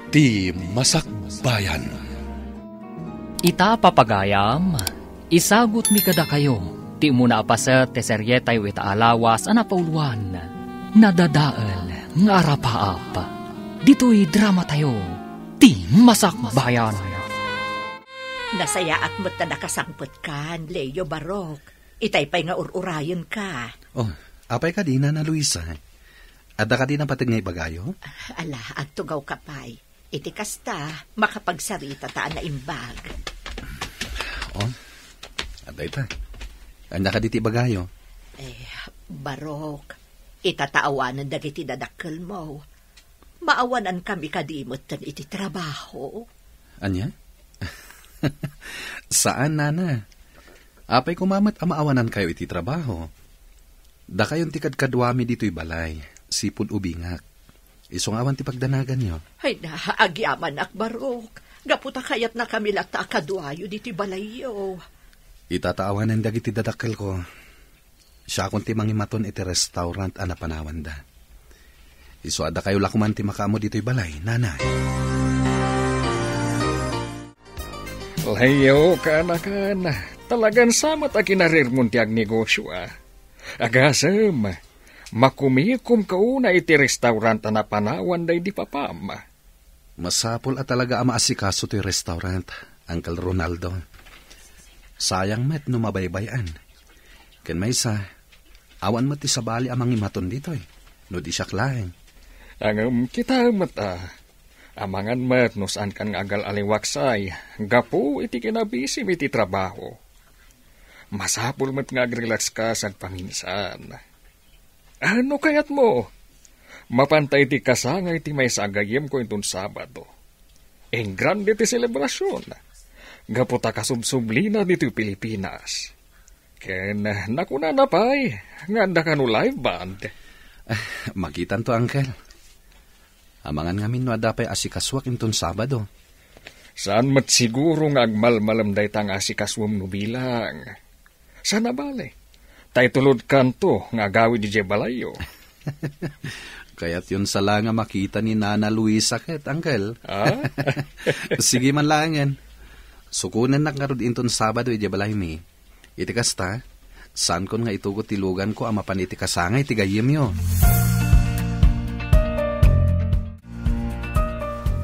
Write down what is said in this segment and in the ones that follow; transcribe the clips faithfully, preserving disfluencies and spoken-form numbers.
Ti Masakbayan. Ita, papagayam, isagutmi kadakayo ti umuna a paset ti serietayo ita a lawas a napauluan, Nadadael nga Arapaap. Ditoy dramatayo, Ti Masakbayan. Nasayaat met ta nakasangpetkan, Leo, Barok. Itay pay nga ur-urayenka. Oh, apay kadi, Nana Luisa? Adda kadi napateg nga ibagayo? Ala, agtugawka pay. Iti kasta, makapagsaritata a naimbag. Oh, adda ita. Ania kadi ti ibagayo? Eh, Barok, ita ta awanen dagiti dadakkelmo. Maawanankami kadi metten iti trabaho? Ania? Saan, Nana. Apay koma met a maawanankayo iti trabaho? Dakayon ti kadkaduami ditoy balay, sipud ubingak. Isu nga awan ti pagdanaganyo. Ay na, agyamanak, Barok. Gapu ta kayatnakami latta a kaduayo ditoy balayyo. Ita ta awanen dagiti dadakkelko. Siakon ti mangimaton iti restaurant a napanawanda. Isu a dakayo la koman ti makaammo ditoy balay, Nana. Leo, kaanakan, talagan sa met a kinarirmon ti agnegosio, a. Agasem, makumikomka unay iti restaurant a napanawanda idi papam. Masapul a talaga a maasikaso toy restaurant, Uncle Ronaldo. Sayang met no mabaybay-an. Ken maysa, awan met ti sabali a mangimaton ditoy, no di siak laeng. Ngem kitaem met, a, amangan met no saankan nga agal-aliwaksay gapu iti kinabisim iti trabaho. Masapul met nga agrelaxka sagpaminsan. A, no kayatmo, mapanta iti kasangay ti maysa a gayyemko inton Sabado. Engrande ti selebrasion, gapu ta kasubsublina ditoy Pilipinas. Ken nakunana pay nga adda kano live band. Ah, makitanto, Uncle. Amangan ngamin no adda pay asikasuak inton Sabado. Saan met siguro nga agmalmalem dayta nga asikasuem no bilang. Saan a bale, ta itulodkanto nga agawid idiay balayyo. Kayatyon sa la nga makita ni Nana Luisa ket, Uncle. Ah? Sige man laengen. Sukonennak ngarud inton Sabado idiay balaymi. Iti kasta, saankon nga itugot ti luganko a mapan iti kasangay ti gayyemyo.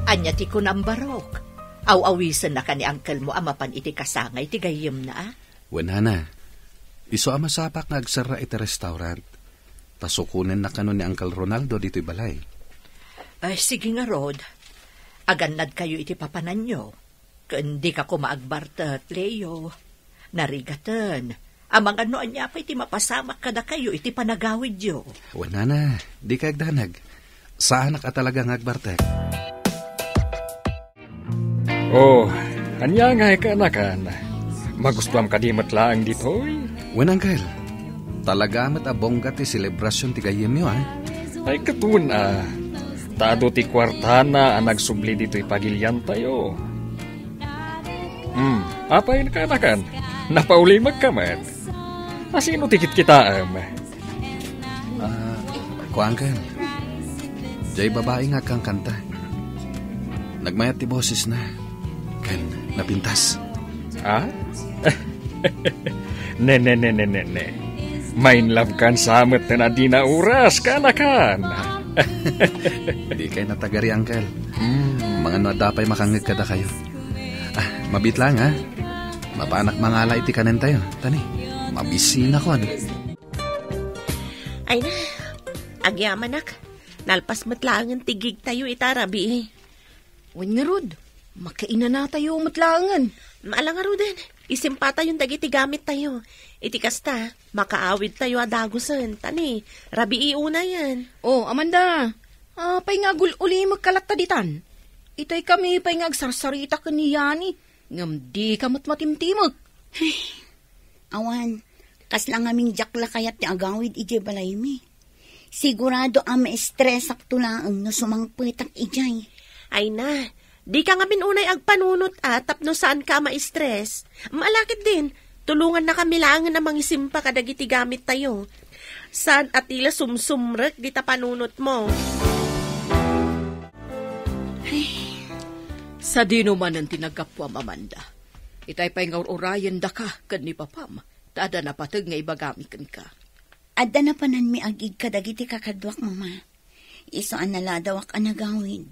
Ania ti kunam, Barok? Aw-awisennaka ni uncle mo a mapan iti kasangay ti gayyemna, a? Wen, Nana. Isu a masapak nga agserra iti restaurant. Ta sukonennak kano ni Uncle Ronaldo ditoy balay. Ay, sige ngarud. Agannadkayo iti papananyo. Ken dika koma agbartek, Leo. Narigaten. Amangan no ania pay ti mapasamak kadakayo iti panagawidyo. Wen, Nana, dika agdanag. Saanak a talaga nga agbartek. Oh, ania ngay kaanakan? Magustuam kadi met laeng ditoy? Wen, Uncle. Talaga met a bongga ti selebrasion ti gayyemyo, a. Ay, ket wen, a. Ta adu ti kuartana a nagsubli ditoy pagiliantayo. Hmm, apay kaanakan? Napaulimekka met. A, sino ti kitkitaem? Ah, kuankan. Diay babai nga agkankanta. Nagmayat ti bosesna. Ken napintas. Ah? Ne, ne, ne, ne, ne, ne. Mainlove kan sa met ten a dina oras, kaanakan. Dikay natagari, Uncle. Hmm. Amangan no adda pay makangngeg kadakayo. Ah, mabiit laeng, a. Mapanak mangala iti kanentayo. Tani, mabisinakon. Ay na, agyamanak. Nalpas met laengen ti gigtayo ita rabii. Wen ngarud, makainanatayo met laengen. Ala ngaruden, isimpatayon dagiti gamittayo. Iti kasta, makaawidtayo a dagusen. Tani, rabii unayen. Oh, Amanda, apay nga agul-ulimekka latta ditan? Itay kami pay nga agsarsarita ken ni Yani, ngem dika met matimtimek. Awan, kasla ngamin diak la kayat ti agawid idiay balaymi. Sigurado a maestresakto laeng no sumangpetak idiay. Ay na, dika ngamin unay agpanunot a tapno saanka a maestres. Ala ketdin, tulongannakami laengen a mangisimpa kadagiti gamittayo. Saan a ti la sumsumrek dita panunotmo. Ay, Sadino manen ti naggapuam, Amanda? Itay pay nga ur-urayendaka ken ni papam, ta adda napateg nga ibagami kenka. Adda napananmi agig kadagiti kakaduak, Mama. Isu a naladawak a nagawid.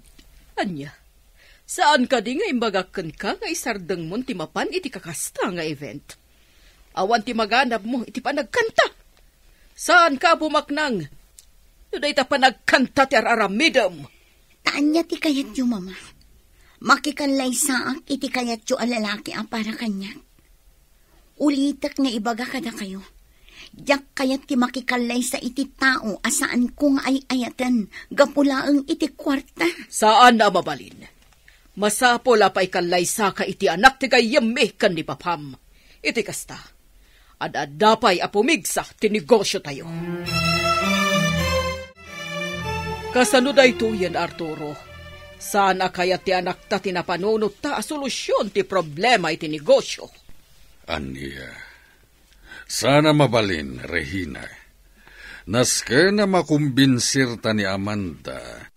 Ania? Saan kadi nga imbagak kenka nga isardengmon ti mapan iti kakasta nga event? Awan ti maganabmo iti panagkanta. Saanka a bumaknang no dayta panagkanta ti ar-aramidem. Ta ania ti kayatyo, Mama? Makikallaysaak iti kayatyo a lalaki a para kaniak? Ulitek nga ibaga kadakayo, diak kayat ti makikallaysa iti tao a saanko nga ay-ayaten gapu laeng iti kuarta. Saan a mabalin. Masapul a paikallaysa ka iti anak ti gayyemmi ken ni papam. Iti kasta, ad-adda pay a pumigsa ti negosyo tayo. Kasano daytoyen, Arturo? Saan a kayat ti anakta ti napanunot ta a solusion ti problema iti negosyo? Ania? Saan a mabalin, Regina. Nasken a makumbinsirta ni Amanda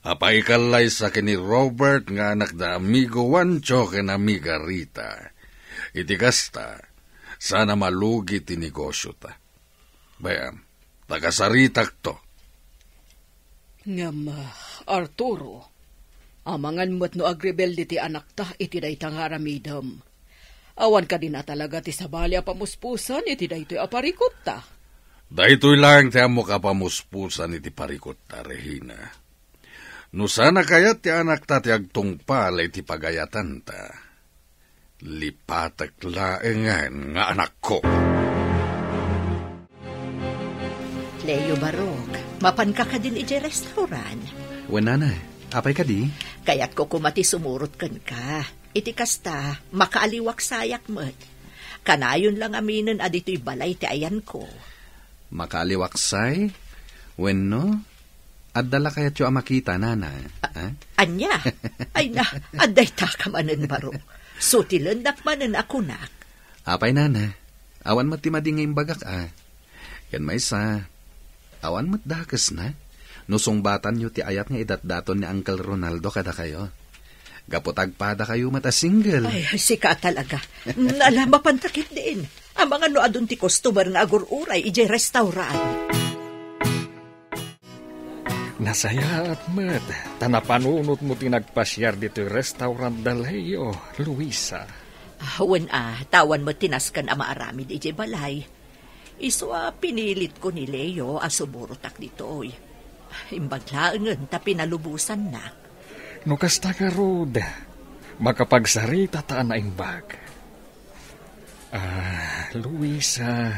a paikallaysa ken ni Robert nga anak da amigo Juancho ken amiga Rita. Iti kasta, saan a malugi ti negosyota. Bay-am, ta kasaritakto. Ngem, ah, Arturo, amangan met no agrebelde ti anakta iti dayta nga aramidem. Awan kadin a talaga ti sabali a pamuspusan iti daytoy a parikutta? Daytoy laeng ti ammok a pamuspusan iti parikutta, Regina. No saan a kayat ti anakta ti agtungpal iti pagayatanta, lipatek laengen nga anakko. Leo Barok, mapanka kadin idiay restaurant? Wen, nana, apay kadi? Kayatko koma ti sumurot kenka. Iti kasta, makaaliwaksayak met. Kanayon la ngaminen a ditoy balay ti ayanko. Makaaliwaksay? Wenno, adda la kayatyo a makita, nana? A-, ah? Ania? Ay na, adda ita ka manen, Barok. Sutilennak manen a kunak. Apay, nana, awan met ti madi nga imbagak, a. Ken maysa, awan met dakesna no sungbatanyo ti ayat nga idatdaton ni Uncle Ronaldo kadakayo. Gapu ta agpadakayo met a single. Ay, sika talaga. Nala, mapanta ketdin. Amangan no adun ti customer nga agur-uray idiay restaurant. Nasayaat met, ta napanunotmo ti nagpasiar ditoy restaurant da Leo, Luisa. Ah, wen a, ta awan met ti nasken a maaramid idiay balay. Isu a pinilitko ni Leo a sumurotak ditoy. Imbag laengen ta pinalubosannak. No kasta ngarud, makapagsarita ta a naimbag. Ah, Luisa,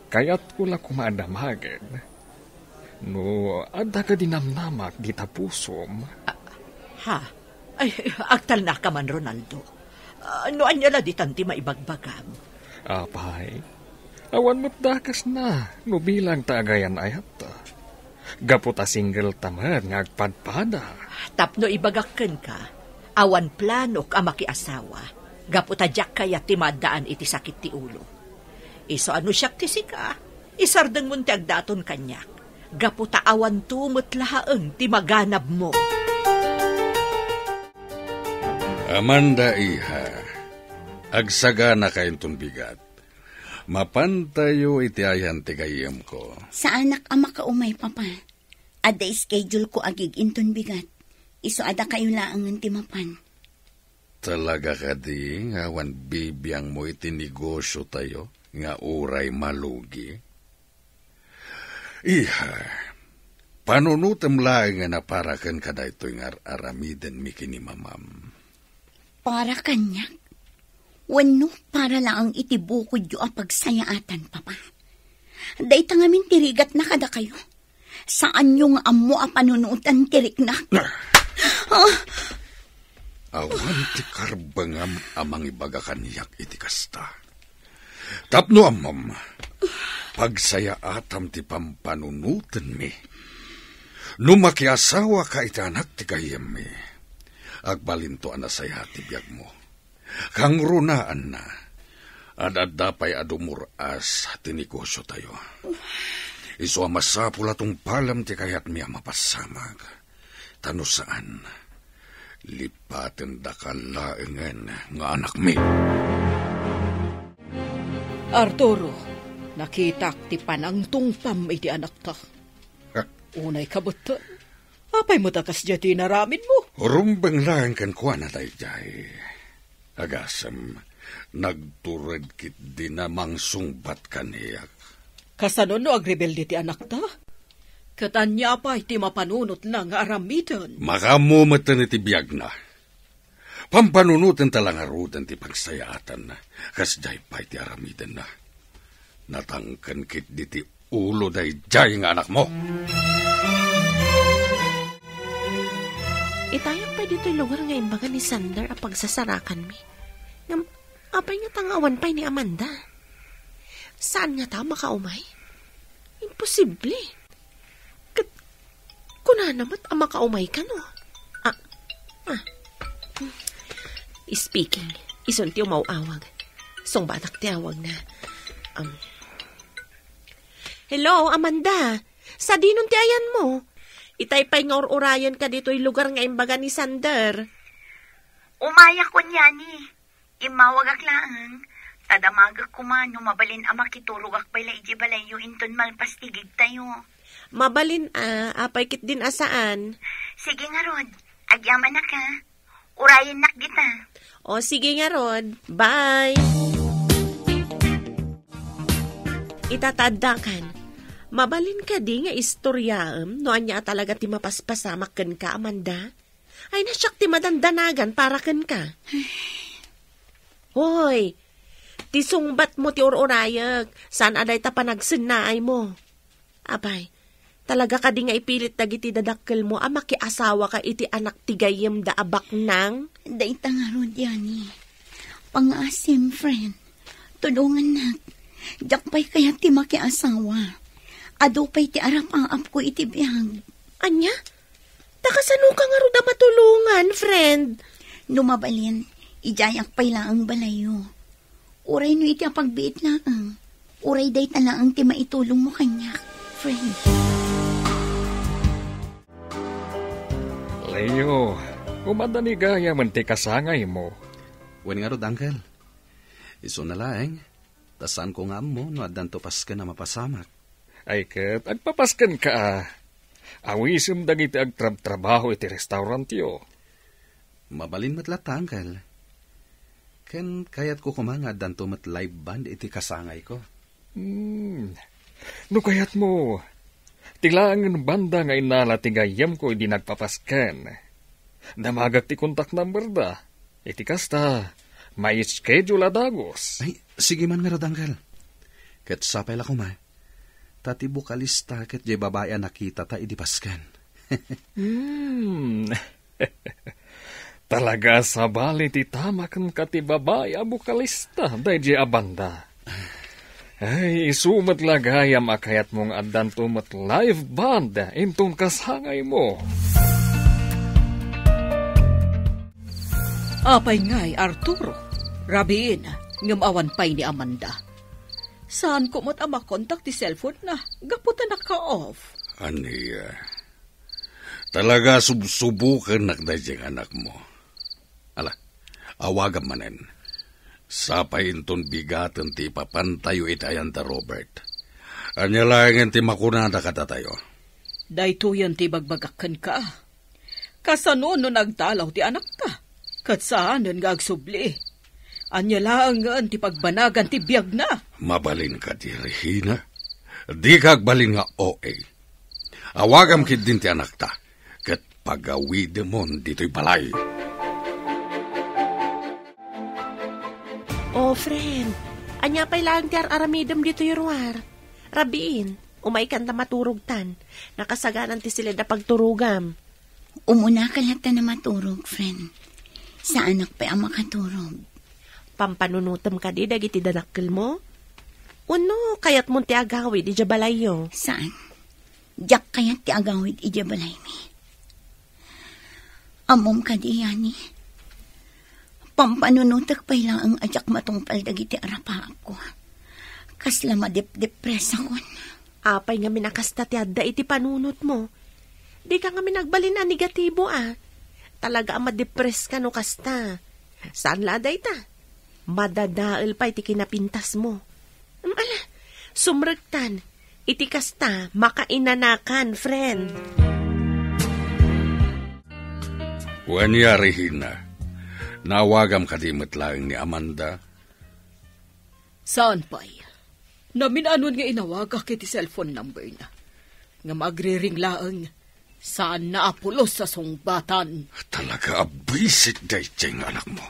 kayatko la koma a damagen no adda kadi namnamak dita pusom. Ah, ha? Ay, agtalnaka man, Ronaldo. Ah, no ania la ditan ti maibagbagam? Apay, awan met dakesna no bilang ta agayan-ayatta. Gapu ta single ta met nga agpadpada. Tapno ibagak kenka, awan planok a makiasawa. Gapu ta diak kayat ti maaddaan iti sakit ti ulo. Isu a no siak ti sika, isardengmon ti agdaton kaniak. Gapu ta awanto met laeng ti maganabmo. Amanda, iha, agsaganaka inton bigat. Mapantayo iti ayan ti gayyemko. Saanak a makaumay, Papa. Adda schedule ko agig inton bigat. Isu a dakayo laengen ti mapan. Talaga kadi nga awan bibiangmo iti negosyo tayo nga uray malugi? Iha, panunotem laengen a para ken kadaytoy nga ar-aramidenmi ken ni mamam. Para kaniak? Wenno para laeng iti bukodyo a pagsayaatan, Papa? Dayta ngamin ti rigatna kadakayo. Saanyo nga ammo a panunotan ti riknak. Ah! Ah! Awan ti karbengam a mangibaga kaniak iti kasta. Tapno ammom, pagsayaatam ti pampanunotenmi. No makiasawaka iti anak ti gayyemmi, agbalinto a nasayaat ti biagmo. Kangrunaan, ad-adda pay a dumur-as ti negosyo tayo. Isu a masapul a tungpalem ti kayatmi a mapassamag. Ta no saan, Lipatendakan laengen nga anakmi. Arturo, nakitak ti panangtungpam iti anakta. Unay kabutten. Apay met a kasdiay ti inaramidmo? Rumbeng laeng kenkuana daydiay. Agasem, nagtured ketdi a mangsungbat kaniak. Kasano no agrebelde ti anakta? Ket ania pay ti mapanunotna nga aramiden? Makaammo metten iti biagna. Pampanunotenta la ngaruden ti pagsayaatanna, kasdiay pay ti aramidenna. Natangken ketdi ti ulo daydiay nga anakmo. Itayak pay ditoy lugar nga imbaga ni Sander a pagsasarakanmi. Ngem, apay ngata nga awan pay ni Amanda? Saan ngata a makaumay? Imposible. Ket kunana met a makaumay kano. Ah, ah. Speaking, isun ti umaw-awag. Sungbatak ti awagna. Um. Hello, Amanda. Sadinon ti ayanmo? Itay pay nga ur-urayenka ditoy lugar nga imbaga ni Sander. Umayak, kunyani. Immawagak laeng, ta damagek koma no mabalin a makiturogak pay la idiay balayyo inton malpas ti gigtayo. Mabalin a, apay ketdin a saan? Sige ngarud, agyamanak a. Urayennak dita. O, sige ngarud. Bye! Ita ta addakan. Mabalin kadi nga istoriaem no ania a talaga ti mapaspasamak kenka, Amanda? Ay, na siak ti madandanagan para kenka. Hoy, ti sungbatmo ti ur-urayek, saan a dayta panagsennaaymo. Apay, talaga kadi nga ipilit dagiti dadakkelmo a makiasawaka iti anak ti gayyemda a baknang? Dayta ngarud, Yani. Pangngaasim, friend. Tulongannak. Diak pay kayat ti makiasawa. Adu pay ti arapaapko iti biag. Ania? Ta kasanoka ngarud a matulongan, friend? No mabalin, idiayak pay laeng balayyo. Uray no iti a pagbiit laeng, uray dayta laeng ti maitulongmo kaniak, friend. Leo, umadda ni gayamen ti kasangaymo. Wen ngarud, Uncle. Isuna laeng, ta saanko nga ammo no addanto pasken a mapasamak. Ay ket, agpapaskenka a. Awisem dagiti agtrabtrabaho iti restaurantyo. Mabalin met latta, Uncle. Ken kayatko koma nga addanto met live band iti kasangayko. Hmm. No kayatmo, ti laengen banda nga inala ti gayyemko idi nagpapasken. Damagek ti contact number da. Iti kasta, mai-schedule a dagus. Ay, sige man ngarud, Uncle. Ket sapay la koma, ta ti bokalista ket diay babai a nakitata idi pasken. Hmm. Talaga a sabali ti tama kenka ti babai a bokalista daydiay a banda. Ay, isu met la gayam a kayatmo nga addanto met live band inton kasangaymo. Apay ngay, Arturo? Rabiin, ngem awan pay ni Amanda. Saanko met a makontak ti cellphone na, gapu ta naka-off. Ania? Talaga subsubukennak daydiay nga anakmo. Ala, awagam manen. Sapay inton bigaten ti ipapantayo iti ayan da Robert. Ania laengen ti makunada kadatayo? Daytoyen ti ibagbagak kenka. Kasano no nagdalaw ti anakta? Ket saanen nga agsubli. Ania laengen ti pagbanagan ti biagna? Mabalin kadi, Regina? Dika agbalin nga O A. Awagam ketdin ti anakta, ket pagawidemon ditoy balay. Oh, friend, ania pay laeng ti ar-aramidem ditoy ruar? Rabiin, umaykan ta maturogtan. Nakasaganan ti siled a pagturogam. Umunaka latta a maturog, friend. Saanak pay a makaturog. Pampanunotem kadi dagiti dadakkelmo? Wenno kayatmon ti agawid idiay balayyo? Saan. Diak kayat ti agawid idiay balaymi. Ammom kadi, Yani? Pampanunotek pay laeng a diak matungpal dagiti arapaapko. Kasla madepdepresakon. Apay ngamin a kasta ti adda iti panunotmo? Dika ngamin agbalin a negatibo a. talaga a madepress ka no kasta. Saan la a dayta? Madadael pay ti kinapintasmo. Ala, sumrektan. Iti kasta, makainanakan, friend. Wen, Regina, naawagam kadi met laeng ni Amanda? Saan pay. Naminanon nga inawagak iti cellphone number na. Ngem agriring laeng, saanna a pulos a sungbatan. Talaga a buisit daydiay nga anakmo.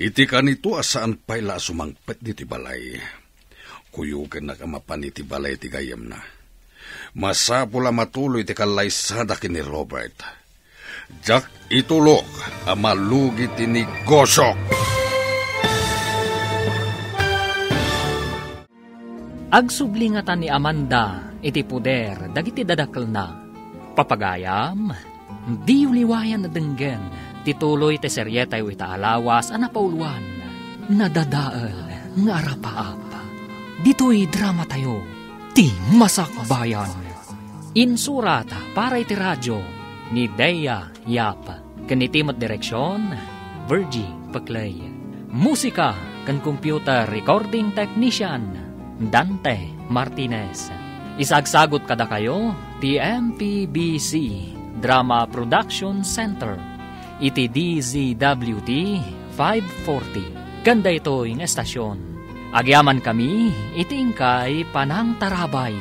Iti kanito a saan pay la a sumangpet ditoy balay, kuyogennak a mapan iti balay ti gayyemna. Masapul a matuloy ti kallaysada ken ni Robert. Diak itulok a malugi ti negosiok. Agsubli ngata ni Amanda iti poder dagiti dadakelna. Papagayam, diyo liwayan a denggen ti tuloy ti serietayo ita a lawas a napauloan, Nadadael nga Arapaap. Ditoy dramatayo, ti Masakbayan. Insurat para iti radio ni Dea Yap, ken iti met direksion, Virgie Peclay. Musika ken computer recording technician, Dante Martinez. Isagsagut kadakayo ti M P B C Drama Production Center iti D Z W T five forty. Ken daytoy nga estasion, agyamankami iti inkay panangtarabay.